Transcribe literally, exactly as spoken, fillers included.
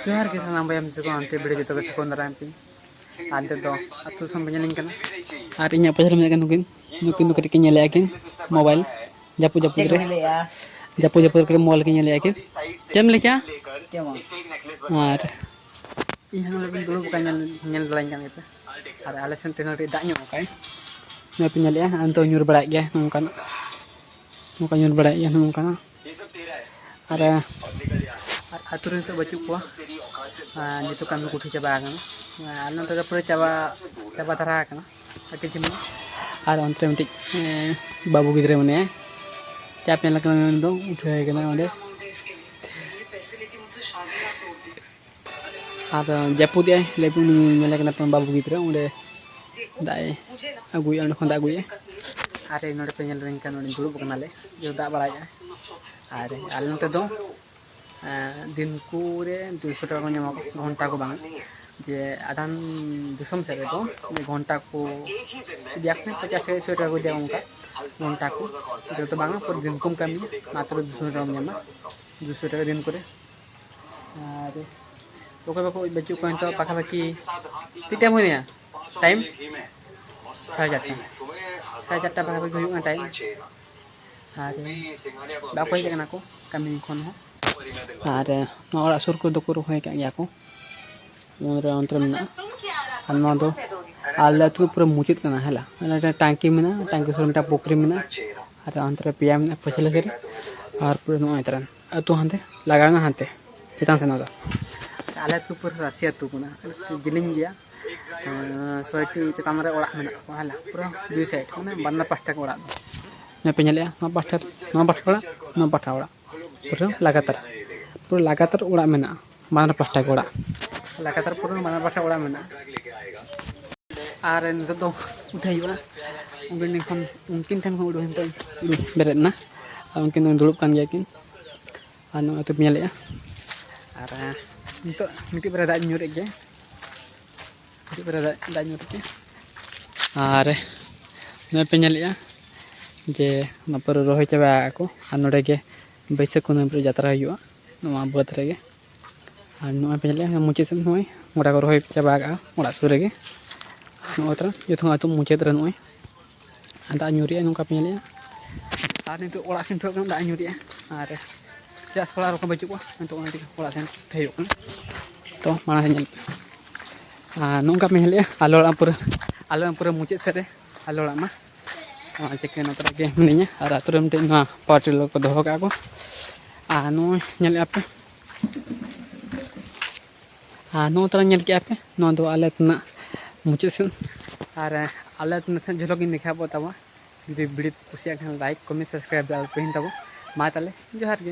ᱡᱚᱦᱟᱨ ᱜᱮ ᱥᱟᱱᱟᱢ ᱵᱚᱭᱦᱟ ᱢᱤᱥᱤ ᱠᱚ, ᱟᱱᱛᱮ ᱵᱷᱤᱰᱤᱭᱳ ᱡᱚᱛᱚ ᱜᱮ ᱥᱟᱹᱜᱩᱱ ᱫᱟᱨᱟᱢ ᱯᱮ᱾ ᱟᱨ ᱱᱤᱛᱚᱜ ᱫᱚ ᱟᱹᱛᱩ ᱫᱤᱥᱚᱢ ᱵᱚᱱ ᱧᱮᱞ ᱠᱟᱱᱟ᱾ ᱟᱨ ᱤᱧᱟᱹᱜ ᱯᱟᱥᱮ ᱨᱮ ᱢᱮᱱᱟᱜ ᱠᱤᱱᱟ ᱱᱩᱠᱤᱱ, ᱱᱩᱠᱤᱱ ᱫᱚ ᱠᱟᱹᱴᱤᱡ ᱠᱤᱱ ᱧᱮᱞᱮᱫᱼᱟ ᱠᱤᱱ ᱢᱳᱵᱟᱭᱤᱞ, ᱡᱟᱹᱯᱩᱫ ᱡᱟᱹᱯᱩᱫ ᱨᱮ, ᱡᱟᱹᱯᱩᱫ ᱡᱟᱹᱯᱩᱫ ᱠᱚᱨᱮ ᱢᱳᱵᱟᱭᱤᱞ ᱠᱤᱱ ᱧᱮᱞᱮᱫᱼᱟ ᱠᱤᱱ᱾ ᱪᱮᱫ ᱮᱢ ᱞᱟᱹᱭ ᱠᱮᱜᱼᱟ? ᱟᱨ ᱤᱧ ᱦᱚᱸ ᱱᱚᱰᱮ ᱵᱤᱱ ᱫᱩᱲᱩᱵ ᱟᱠᱟᱱ, ᱧᱮᱞ, ᱧᱮᱞ ᱫᱟᱲᱮᱧ ᱠᱟᱱ ᱜᱮᱯᱮ᱾ ᱟᱨ ᱟᱞᱮ ᱥᱮᱱ ᱛᱮᱦᱚᱸ ᱠᱟᱹᱴᱤᱡ ᱫᱟᱜ ᱧᱚᱜ ᱠᱟᱜᱼᱟᱭ᱾ ᱱᱚᱜᱼᱚᱭ ᱯᱮ ᱧᱮᱞᱮᱫᱼᱟ, ᱟᱨ ᱱᱤᱛᱚᱜ ᱧᱩᱨ ᱵᱟᱲᱟᱭᱮᱫ ᱜᱮᱭᱟ ᱱᱚᱝᱠᱟᱱᱟᱜ, ᱱᱚᱝᱠᱟ ᱧᱩᱨ ᱵᱟᱲᱟᱭᱮᱫ ᱜᱮᱭᱟ ᱱᱚᱝᱠᱟᱱᱟᱜ᱾ ᱟᱨ, ᱟᱨ ᱟᱹᱛᱩ ᱨᱮ ᱱᱤᱛᱚᱜ ᱵᱟᱹᱪᱩᱜ ᱠᱚᱣᱟ᱾ ᱟᱨ ᱱᱤᱛᱚᱜ ᱠᱟᱹᱢᱤ ᱠᱚ ᱩᱴᱷᱟᱹ ᱪᱟᱵᱟ ᱟᱠᱟᱱᱟ᱾ ᱟᱨ ᱟᱞᱮ ᱱᱚᱛᱮ ᱫᱚ ᱯᱩᱨᱟᱹ ᱪᱟᱵᱟ, ᱪᱟᱵᱟ ᱫᱷᱟᱨᱟ ᱟᱠᱟᱱᱟ᱾ ᱟᱨ ᱠᱤᱪᱷᱩ ᱢᱮᱱᱟᱜᱼᱟ᱾ ᱟᱨ ᱚᱱᱛᱮ ᱨᱮ ᱢᱤᱫᱴᱤᱡ, ᱮᱸ, ᱵᱟᱹᱵᱩ ᱜᱤᱫᱽᱨᱟᱹ ᱢᱮᱱᱟᱭᱟ᱾ ᱪᱟᱯ ᱧᱮᱞ ᱠᱟᱱᱟ ᱩᱱᱤ ᱫᱚ, ᱩᱴᱷᱟᱹᱣ ᱠᱟᱱᱟ ᱚᱸᱰᱮ᱾ ᱟᱨ ᱡᱟᱹᱯᱩᱫᱮᱜᱼᱟᱭ, ᱞᱟᱹᱭ ᱵᱤᱱ ᱩᱱᱤ ᱧᱮᱞᱮ ᱠᱟᱱᱟ ᱯᱮ ᱵᱟᱹᱵᱩ ᱜᱤᱫᱽᱨᱟᱹ, ᱚᱸᱰᱮ ᱫᱟᱜ ᱮ ᱟᱹᱜᱩᱭᱮᱫᱼᱟ, ᱚᱸᱰᱮ ᱠᱷᱚᱱ ᱫᱟᱜ ᱟᱹᱜᱩᱭᱮᱫᱼᱟ᱾ ᱟᱨ ᱱᱚᱰᱮ ᱯᱮ ᱧᱮᱞ ᱞᱮᱱᱠᱷᱟᱱ ᱱᱚᱰᱮ ᱫᱩᱲᱩᱵ ᱟᱠᱟᱱᱟᱞᱮ, ᱡᱮ ᱫᱟᱜ ᱵᱟᱲᱟᱭᱮᱫᱼᱟ᱾ ᱟᱨ ᱟᱞᱮ ᱱᱚᱛᱮ ᱫᱚ, ᱮᱸ, ᱫᱤᱱᱠᱩ ᱨᱮ ᱫᱩᱭᱥᱚ ᱴᱟᱠᱟ ᱠᱚ ᱧᱟᱢᱟ, ᱜᱷᱚᱱᱴᱟ ᱠᱚ ᱵᱟᱝᱟ᱾ ᱡᱮ ᱟᱫᱷᱟᱱ ᱫᱤᱥᱚᱢ ᱥᱮᱫ ᱨᱮᱫᱚ ᱢᱤᱫ ᱜᱷᱚᱱᱴᱟ ᱠᱚ ᱤᱫᱤᱭᱟ, ᱯᱚᱪᱟᱥ ᱴᱟᱠᱟ, ᱮᱠᱥᱚ ᱴᱟᱠᱟ ᱠᱚ ᱤᱫᱤᱭᱟ, ᱚᱱᱠᱟ ᱜᱷᱚᱱᱴᱟ ᱠᱚ᱾ ᱱᱚᱛᱮ ᱫᱚ ᱵᱟᱝᱟ, ᱯᱩᱨᱟᱹ ᱫᱤᱱ ᱠᱚᱢ ᱠᱟᱹᱢᱤᱭᱟ, ᱢᱟᱛᱨᱚ ᱫᱩᱥᱚ ᱴᱟᱠᱟᱢ ᱧᱟᱢᱟ, ᱫᱩᱥᱚ ᱴᱟᱠᱟ ᱫᱤᱱ ᱠᱚᱨᱮ᱾ ᱟᱨ ᱚᱠᱚᱭ ᱵᱟᱠᱚ ᱵᱟᱹᱪᱩᱜ ᱠᱚᱣᱟ ᱱᱤᱛᱚᱜ, ᱯᱟᱠᱷᱟᱯᱟᱠᱷᱤ ᱛᱤᱱᱟᱹᱜ ᱴᱟᱭᱤᱢ ᱦᱩᱭᱱᱟ? ᱴᱟᱭᱤᱢ ᱥᱟᱲᱮ ᱪᱟᱨᱴᱟ, ᱥᱟᱲᱮ ᱪᱟᱨᱴᱟ ᱯᱟᱠᱷᱟᱯᱟᱠᱷᱤ ᱦᱩᱭᱩᱜ ᱠᱟᱱᱟ ᱴᱟᱭᱤᱢ᱾ ᱟᱨ ᱵᱟᱠᱚ ᱦᱮᱡ ᱠᱟᱱᱟ ᱠᱚ ᱠᱟᱹᱢᱤ ᱠᱷᱚᱱ ᱦᱚᱸ᱾ ᱟᱨ ᱱᱚᱣᱟ ᱚᱲᱟᱜ ᱥᱩᱨ ᱠᱚᱨᱮ ᱫᱚᱠᱚ ᱨᱚᱦᱚᱭ ᱠᱟᱜ ᱜᱮᱭᱟ ᱠᱚ᱾ ᱚᱱᱛᱮ ᱨᱮ, ᱚᱱᱛᱮ ᱨᱮ ᱢᱮᱱᱟᱜᱼᱟ᱾ ᱟᱨ ᱱᱚᱣᱟ ᱫᱚ ᱟᱞᱮ ᱟᱹᱛᱩ ᱯᱩᱨᱟᱹ ᱢᱩᱪᱟᱹᱫ ᱠᱟᱱᱟ, ᱦᱮᱸ ᱞᱟ᱾ ᱚᱱᱟ ᱢᱤᱫᱴᱟᱝ ᱴᱟᱝᱠᱤ ᱢᱮᱱᱟᱜᱼᱟ, ᱴᱟᱝᱠᱤ ᱥᱩᱨ ᱨᱮ ᱢᱤᱫᱴᱟᱝ ᱯᱩᱠᱷᱨᱤ ᱢᱮᱱᱟᱜᱼᱟ, ᱟᱨ ᱚᱱᱛᱮ ᱨᱮ ᱯᱮᱭᱟ ᱢᱮᱱᱟᱜᱼᱟ ᱯᱟᱹᱪᱷᱞᱟᱹ ᱥᱮᱫ ᱨᱮ, ᱟᱨ ᱯᱩᱨᱟᱹ ᱱᱚᱜᱼᱚᱭ ᱛᱟᱨᱟᱱ ᱟᱹᱛᱩ ᱦᱟᱱᱛᱮ ᱞᱟᱜᱟᱣ ᱮᱱᱟ, ᱦᱟᱱᱛᱮ ᱪᱮᱛᱟᱱ ᱥᱮᱫ ᱱᱚᱣᱟ ᱫᱚ᱾ ᱟᱞᱮ ᱟᱹᱛᱩ ᱯᱩᱨᱟᱹ ᱨᱟᱹᱥᱤ ᱟᱹᱛᱩ ᱠᱟᱱᱟ, ᱟᱹᱰᱤ ᱡᱮᱞᱮᱧ ᱜᱮᱭᱟ᱾ ᱮᱸ, ᱥᱚᱭᱴᱤ ᱪᱮᱛᱟᱱ ᱨᱮ ᱚᱲᱟᱜ ᱢᱮᱱᱟᱜ ᱠᱚᱣᱟ, ᱦᱮᱸ ᱞᱟ, ᱯᱩᱨᱟᱹ ᱫᱩᱭ ᱥᱟᱭᱤᱰ, ᱢᱟᱱᱮ ᱵᱟᱱᱟᱨ ᱯᱟᱦᱴᱟ ᱜᱮ ᱚᱲᱟᱜ ᱫᱚ᱾ ᱱᱚᱣᱟ ᱯᱮ ᱧᱮᱞᱮᱜᱼᱟ, ᱱᱚᱣᱟ ᱯᱟᱦᱴᱟ, ᱱᱚᱣᱟ ᱯᱟᱦᱴᱟ ᱚᱲᱟᱜ, ᱱᱚᱣᱟ ᱯᱟᱦᱴᱟ ᱚᱲᱟᱜ, ᱯᱩᱨᱟᱹ ᱞᱟᱜᱟᱛᱟᱨ, ᱯᱩᱨᱟᱹ ᱞᱟᱜᱟᱛᱟᱨ ᱚᱲᱟᱜ ᱢᱮᱱᱟᱜᱼᱟ ᱵᱟᱱᱟᱨ ᱯᱟᱦᱴᱟ ᱜᱮ ᱚᱲᱟᱜ᱾ ᱞᱟᱜᱟᱛᱟᱨ ᱯᱩᱨᱟᱹ ᱵᱟᱱᱟᱨ ᱯᱟᱦᱴᱟ ᱚᱲᱟᱜ ᱢᱮᱱᱟᱜᱼᱟ᱾ ᱟᱨ ᱱᱤᱛᱚᱜ ᱫᱚ ᱩᱴᱷᱟᱹᱣ ᱦᱩᱭᱩᱜᱼᱟ, ᱩᱱᱠᱤᱱ ᱴᱷᱮᱱ ᱠᱷᱚᱱ, ᱩᱱᱠᱤᱱ ᱴᱷᱮᱱ ᱠᱷᱚᱱ ᱩᱰᱩᱠ ᱦᱩᱭᱩᱜᱼᱟ᱾ ᱵᱮᱨᱮᱫ ᱮᱱᱟ, ᱟᱨ ᱩᱱᱠᱤᱱ ᱫᱚ ᱫᱩᱲᱩᱵ ᱠᱟᱱ ᱜᱮᱭᱟ ᱠᱤᱱ᱾ ᱟᱨ ᱱᱚᱜᱼᱚᱭ ᱛᱚᱯᱮ ᱧᱮᱞᱮᱜᱼᱟ᱾ ᱟᱨ ᱱᱤᱛᱚᱜ ᱢᱤᱫᱴᱤᱡ ᱵᱟᱨᱭᱟ ᱫᱟᱜ ᱧᱩᱨᱮᱫ ᱜᱮᱭᱟ, ᱢᱤᱫᱴᱤᱡ ᱵᱟᱨᱭᱟ ᱫᱟᱜ, ᱫᱟᱜ ᱧᱩᱨᱮᱫ ᱜᱮᱭᱟ᱾ ᱟᱨ ᱱᱚᱜᱼᱚᱭ ᱯᱮ ᱧᱮᱞᱮᱜᱼᱟ ᱡᱮ ᱱᱚᱣᱟ ᱯᱩᱨᱟᱹ ᱨᱚᱦᱚᱭ ᱪᱟᱵᱟ ᱟᱠᱚ᱾ ᱟᱨ ᱱᱚᱰᱮ ᱜᱮ ᱵᱟᱹᱭᱥᱟᱹᱠᱷ ᱠᱩᱱᱟᱹᱢᱤ ᱨᱮ ᱡᱟᱛᱨᱟ ᱦᱩᱭᱩᱜᱼᱟ, ᱱᱚᱣᱟ ᱵᱟᱹᱫᱽ ᱨᱮᱜᱮ᱾ ᱟᱨ ᱱᱚᱜᱼᱚᱭ ᱯᱮ ᱧᱮᱞᱮᱫᱼᱟ, ᱢᱩᱪᱟᱹᱫ ᱥᱮᱫ ᱱᱚᱜᱼᱚᱭ ᱜᱚᱰᱟ ᱠᱚ ᱨᱚᱦᱚᱭ ᱪᱟᱵᱟ ᱟᱠᱟᱫᱼᱟ ᱚᱲᱟᱜ ᱥᱩᱨ ᱨᱮᱜᱮ᱾ ᱱᱚᱜᱼᱚᱭ ᱛᱚᱨᱟ ᱡᱚᱛᱚ ᱟᱹᱛᱩ ᱢᱩᱪᱟᱹᱫ ᱨᱮ ᱱᱚᱜᱼᱚᱭ ᱫᱟᱜ ᱧᱩᱨᱮᱜᱼᱟ, ᱱᱚᱝᱠᱟ ᱯᱮ ᱧᱮᱞᱮᱫᱼᱟ᱾ ᱟᱨ ᱱᱤᱛᱚᱜ ᱚᱲᱟᱜ ᱥᱮᱱ ᱴᱷᱮᱡ ᱠᱟᱱᱟ, ᱫᱟᱜ ᱧᱩᱨᱮᱜᱼᱟ᱾ ᱟᱨ ᱪᱟᱥ ᱠᱚᱲᱟ ᱨᱚᱠᱚᱢ ᱵᱟᱹᱪᱩᱜ ᱠᱚᱣᱟ, ᱱᱤᱛᱚᱜ ᱚᱱᱟ ᱛᱮᱜᱮ ᱚᱲᱟᱜ ᱥᱮᱱ ᱴᱷᱮᱡ ᱦᱩᱭᱩᱜ ᱠᱟᱱᱟ᱾ ᱛᱚ ᱢᱟᱲᱟᱝ ᱥᱮᱫ ᱧᱮᱞ ᱯᱮ᱾ ᱟᱨ ᱱᱚᱝᱠᱟ ᱯᱮ ᱧᱮᱞᱮᱫᱼᱟ, ᱟᱞᱮ ᱚᱲᱟᱜ ᱯᱩᱨᱟᱹ, ᱟᱞᱮ ᱚᱲᱟᱜ ᱯᱩᱨᱟᱹ ᱢᱩᱪᱟᱹᱫ ᱥᱮᱫ ᱨᱮ ᱟᱞᱮ ᱚᱲᱟᱜ ᱢᱟ᱾ ᱱᱚᱣᱟ ᱪᱤᱠᱟᱹ ᱱᱚᱛᱮ ᱨᱮᱜᱮ ᱢᱤᱱᱟᱹᱧᱟ᱾ ᱟᱨ ᱟᱹᱛᱩ ᱨᱮ ᱢᱤᱫᱴᱮᱡ ᱱᱚᱣᱟ power tiller ᱠᱚ ᱫᱚᱦᱚ ᱠᱟᱜᱼᱟ ᱠᱚ᱾ ᱟᱨ ᱱᱚᱜᱼᱚᱭ ᱧᱮᱞᱮᱫᱼᱟ ᱯᱮ, ᱟᱨ ᱱᱚᱜᱼᱚ ᱛᱟᱨᱟ ᱧᱮᱞ ᱠᱮᱜᱼᱟ ᱯᱮ, ᱱᱚᱣᱟ ᱫᱚ ᱟᱞᱮ ᱟᱹᱛᱩ ᱨᱮᱱᱟᱜ ᱢᱩᱪᱟᱹᱫ ᱥᱮᱫ᱾ ᱟᱨ ᱟᱞᱮ ᱟᱹᱛᱩ ᱨᱮᱱᱟᱜ ᱡᱷᱚᱞᱚᱠ ᱤᱧ ᱫᱮᱠᱷᱟᱣ ᱟᱵᱚᱱ ᱛᱟᱵᱚᱱᱟ᱾ ᱡᱩᱫᱤ video ᱯᱮ ᱠᱩᱥᱤᱭᱟᱜ ᱠᱷᱟᱱ like, comment, subscribe ᱫᱚ ᱟᱞᱚᱯᱮ ᱦᱤᱲᱤᱧ ᱛᱟᱵᱚᱱ᱾ ᱢᱟ ᱛᱟᱦᱞᱮ ᱡᱚᱦᱟᱨ ᱜᱮ᱾